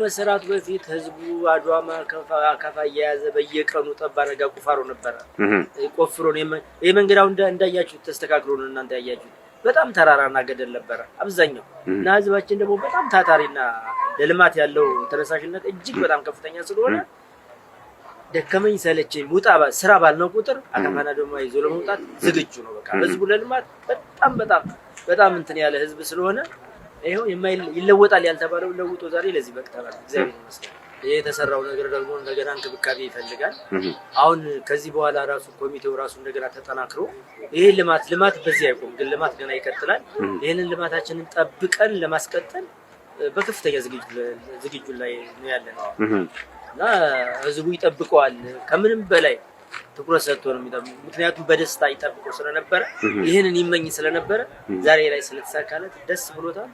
ከመሰራቱ በፊት ህዝቡ አድዋማ አካፋ እየያዘ በየቀኑ ጠባ ነጋ ቁፋሮ ነበረ። ቆፍሮ ነው ይህ መንገድ አሁን እንዳያችሁት ተስተካክሎ ነው እናንተ ያያችሁት። በጣም ተራራና ገደል ነበረ አብዛኛው እና ህዝባችን ደግሞ በጣም ታታሪና ለልማት ያለው ተነሳሽነት እጅግ በጣም ከፍተኛ ስለሆነ ደከመኝ ሰለቸኝ ውጣ ስራ ባልነው ቁጥር አካፋና ዶማ ይዞ ለመውጣት ዝግጁ ነው። በቃ ህዝቡ ለልማት በጣም በጣም በጣም እንትን ያለ ህዝብ ስለሆነ ይኸው ይለወጣል ያልተባለው ለውጦ ዛሬ ለዚህ በቅተናል። እግዚአብሔር ይመስገን። ይሄ የተሰራው ነገር ደግሞ እንደገና እንክብካቤ ይፈልጋል። አሁን ከዚህ በኋላ ራሱ ኮሚቴው ራሱ እንደገና ተጠናክሮ ይሄ ልማት በዚህ አይቆም፣ ግን ልማት ገና ይቀጥላል። ይህንን ልማታችንን ጠብቀን ለማስቀጠል በከፍተኛ ዝግጁ ላይ ነው ያለነው እና ህዝቡ ይጠብቀዋል። ከምንም በላይ ትኩረት ሰጥቶ ነው የሚጠብቀው። ምክንያቱም በደስታ ይጠብቀው ስለነበረ፣ ይህንን ይመኝ ስለነበረ ዛሬ ላይ ስለተሳካለት ደስ ብሎታል።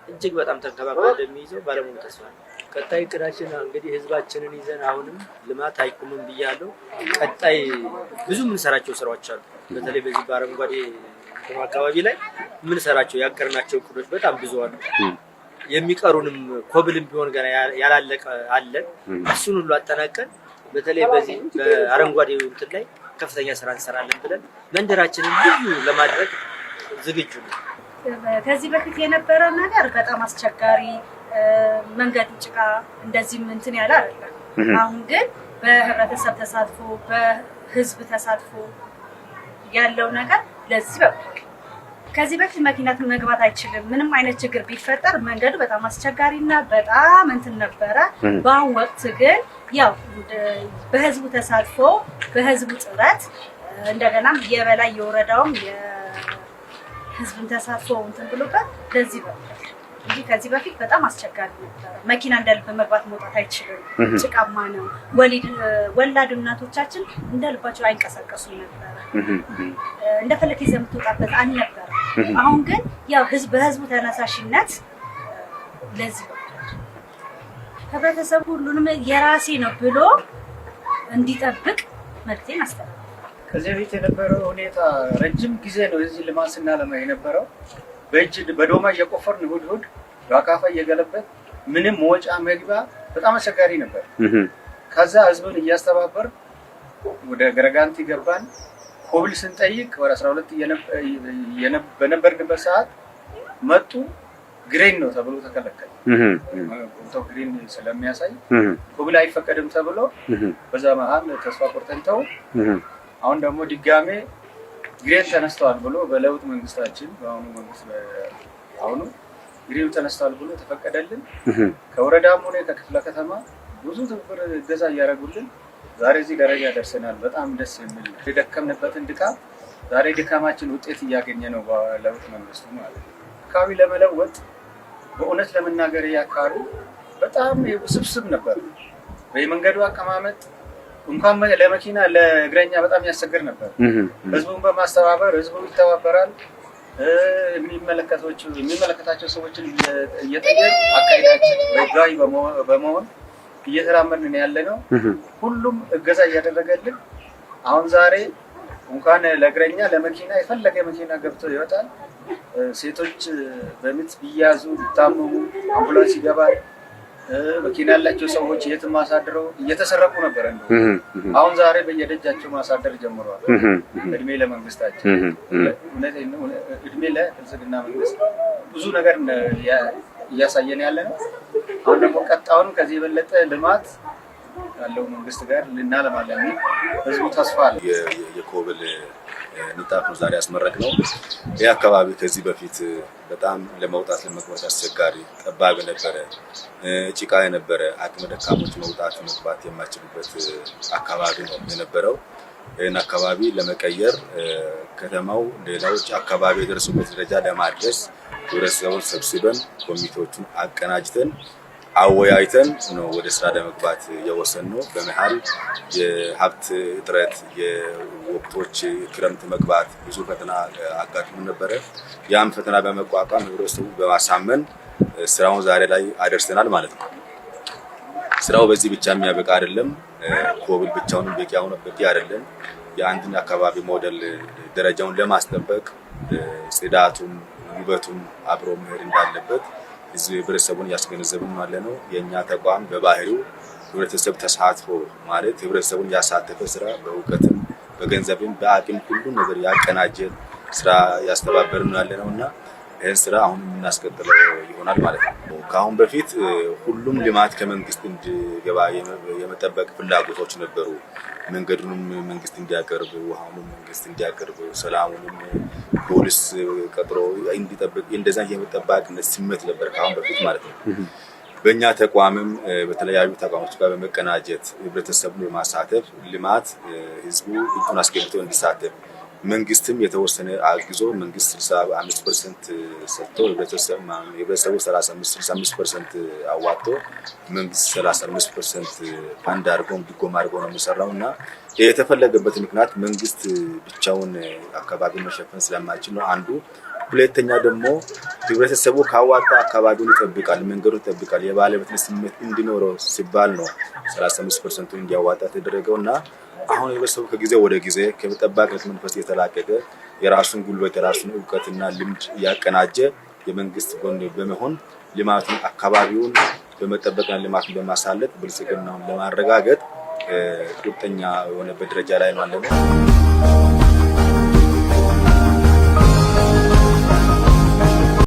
እጅግ በጣም ተንከባክቦ እንደሚይዘው ባለሙሉ ተስፋ ነው። ቀጣይ እቅዳችን እንግዲህ ህዝባችንን ይዘን አሁንም ልማት አይቆምም ብያለሁ። ቀጣይ ብዙ የምንሰራቸው ስራዎች አሉ። በተለይ በዚህ በአረንጓዴ እንትኑ አካባቢ ላይ የምንሰራቸው ያቀድናቸው እቅዶች በጣም ብዙ አሉ። የሚቀሩንም ኮብልም ቢሆን ገና ያላለቀ አለን። እሱን ሁሉ አጠናቀን በተለይ በዚህ በአረንጓዴ እንትን ላይ ከፍተኛ ስራ እንሰራለን ብለን መንደራችንን ልዩ ለማድረግ ዝግጁ ነው። ከዚህ በፊት የነበረው ነገር በጣም አስቸጋሪ፣ መንገዱ ጭቃ እንደዚህም እንትን ያለ አይደለም። አሁን ግን በህብረተሰብ ተሳትፎ፣ በህዝብ ተሳትፎ ያለው ነገር ለዚህ በቅቷል። ከዚህ በፊት መኪና መግባት አይችልም። ምንም አይነት ችግር ቢፈጠር መንገዱ በጣም አስቸጋሪና በጣም እንትን ነበረ። በአሁን ወቅት ግን ያው በህዝቡ ተሳትፎ፣ በህዝቡ ጥረት፣ እንደገናም የበላይ የወረዳውም የህዝብን ተሳትፎ እንትን ብሎበት ለዚህ በቅቷል እንጂ ከዚህ በፊት በጣም አስቸጋሪ ነበረ። መኪና እንደ ልብ መግባት መውጣት አይችልም። ጭቃማ ነው። ወላድ እናቶቻችን እንደ ልባቸው አይንቀሳቀሱም ነበረ። እንደፈለክ ይዘህ የምትወጣበት አልነበረም። አሁን ግን ያው ህዝብ በህዝቡ ተነሳሽነት ለዚህ በቅቷል። ህብረተሰቡ ሁሉንም የራሴ ነው ብሎ እንዲጠብቅ መልዕክቴን አስተላልፋለሁ። ከዚህ በፊት የነበረው ሁኔታ ረጅም ጊዜ ነው እዚህ ልማት ስናለማ የነበረው። በእጅ በዶማ እየቆፈርን እሑድ እሑድ በአካፋ እየገለበጥ ምንም መውጫ መግቢያ በጣም አስቸጋሪ ነበር። ከዛ ህዝብን እያስተባበር ወደ ገረጋንቲ ገባን። ኮብል ስንጠይቅ ወደ 12 በነበርንበት ሰዓት መጡ። Green ነው ተብሎ ተከለከለ። ቦታው green ስለሚያሳይ ኮብል አይፈቀድም ተብሎ በዛ መሀል ተስፋ ቆርጠን ተው። አሁን ደግሞ ድጋሜ green ተነስተዋል ብሎ በለውጥ መንግስታችን በአሁኑ መንግስት በአሁኑ green ኡ ተነስተዋል ብሎ ተፈቀደልን። ከወረዳም ሆነ ከክፍለ ከተማ ብዙ ትብብር እገዛ እያደረጉልን ዛሬ እዚህ ደረጃ ደርሰናል። በጣም ደስ የሚል ነው። የደከምንበትን ድካም ዛሬ ድካማችን ውጤት እያገኘ ነው በለውጥ መንግስቱ ማለት ነው። አካባቢ ለመለወጥ በእውነት ለመናገር ይህ አካባቢ በጣም ውስብስብ ነበር። የመንገዱ አቀማመጥ እንኳን ለመኪና ለእግረኛ በጣም ያስቸግር ነበር። ህዝቡን በማስተባበር ህዝቡ ይተባበራል። የሚመለከታቸው ሰዎችን እየጠየቅ አካሄዳችን በጋይ በመሆን እየተራመድን ያለ ነው። ሁሉም እገዛ እያደረገልን አሁን ዛሬ እንኳን ለእግረኛ ለመኪና የፈለገ መኪና ገብቶ ይወጣል። ሴቶች በምጥ ቢያዙ ቢታመሙ አምቡላንስ ይገባል። መኪና ያላቸው ሰዎች የትም አሳድረው እየተሰረቁ ነበር። እንደው አሁን ዛሬ በየደጃቸው ማሳደር ጀምረዋል። እድሜ ለመንግስታችን፣ እውነቴን ነው። እድሜ ለብልጽግና መንግስት ብዙ ነገር እያሳየን ያለ ነው። አሁን ደግሞ ቀጣዩን ከዚህ የበለጠ ልማት ያለው መንግስት ጋር ልናለማለን የሚል ህዝቡ ተስፋ አለ። የኮብል ንጣፍ ነው ዛሬ ያስመረቅነው። ይህ አካባቢ ከዚህ በፊት በጣም ለመውጣት ለመግባት አስቸጋሪ ጠባብ የነበረ፣ ጭቃ የነበረ፣ አቅመ ደካሞች መውጣት መግባት የማይችሉበት አካባቢ ነው የነበረው። ይህን አካባቢ ለመቀየር ከተማው ሌላዎች አካባቢ የደረሱበት ደረጃ ለማድረስ ህብረተሰቡን ሰብስበን ኮሚቴዎቹን አቀናጅተን አወያይተን ነው ወደ ስራ ለመግባት የወሰንነው። በመሀል የሀብት እጥረት፣ የወቅቶች ክረምት መግባት ብዙ ፈተና አጋጥሞ ነበረ። ያም ፈተና በመቋቋም ህብረተሰቡ በማሳመን ስራውን ዛሬ ላይ አደርሰናል ማለት ነው። ስራው በዚህ ብቻ የሚያበቃ አይደለም። ኮብል ብቻውን በቂ አይደለም። የአንድን አካባቢ ሞዴል ደረጃውን ለማስጠበቅ ጽዳቱም ውበቱም አብሮ መሄድ እንዳለበት ህብረተሰቡን እያስገነዘብን ያለ ነው። የእኛ ተቋም በባህሪው ህብረተሰብ ተሳትፎ ማለት ህብረተሰቡን ያሳተፈ ስራ በእውቀትም በገንዘብም በአቅም ሁሉም ነገር ያቀናጀ ስራ ያስተባበርን ያለ ነው እና ይህን ስራ አሁን የምናስቀጥለው ይሆናል ማለት ነው። ከአሁን በፊት ሁሉም ልማት ከመንግስት እንዲገባ የመጠበቅ ፍላጎቶች ነበሩ። መንገዱንም መንግስት እንዲያቀርብ፣ ውሃውንም መንግስት እንዲያቀርብ፣ ሰላሙንም ፖሊስ ቀጥሮ እንዲጠብቅ እንደዛ የመጠባቅነት ስሜት ነበር ከአሁን በፊት ማለት ነው። በእኛ ተቋምም በተለያዩ ተቋሞች ጋር በመቀናጀት ህብረተሰቡን በማሳተፍ ልማት ህዝቡ እጁን አስገብቶ እንዲሳተፍ መንግስትም የተወሰነ አግዞ መንግስት 65% ሰጥቶ ህብረተሰቡ 65% አዋጥቶ መንግስት 35% ፋንድ አድርጎ ድጎማ አድርጎ ነው የሚሰራው እና የተፈለገበት ምክንያት መንግስት ብቻውን አካባቢውን መሸፈን ስለማይችል ነው አንዱ። ሁለተኛ ደግሞ ህብረተሰቡ ካዋጣ አካባቢውን ይጠብቃል፣ መንገዱን ይጠብቃል። የባለቤትነት ስሜት እንዲኖረው ሲባል ነው 35% እንዲያዋጣ የተደረገው እና አሁን ህብረተሰቡ ከጊዜ ወደ ጊዜ ከጠባቂነት መንፈስ የተላቀቀ የራሱን ጉልበት የራሱን እውቀትና ልምድ እያቀናጀ የመንግስት ጎን በመሆን ልማቱን አካባቢውን በመጠበቅና ልማቱን በማሳለጥ ብልጽግናውን ለማረጋገጥ ቁርጠኛ የሆነበት ደረጃ ላይ ነው ያለነው።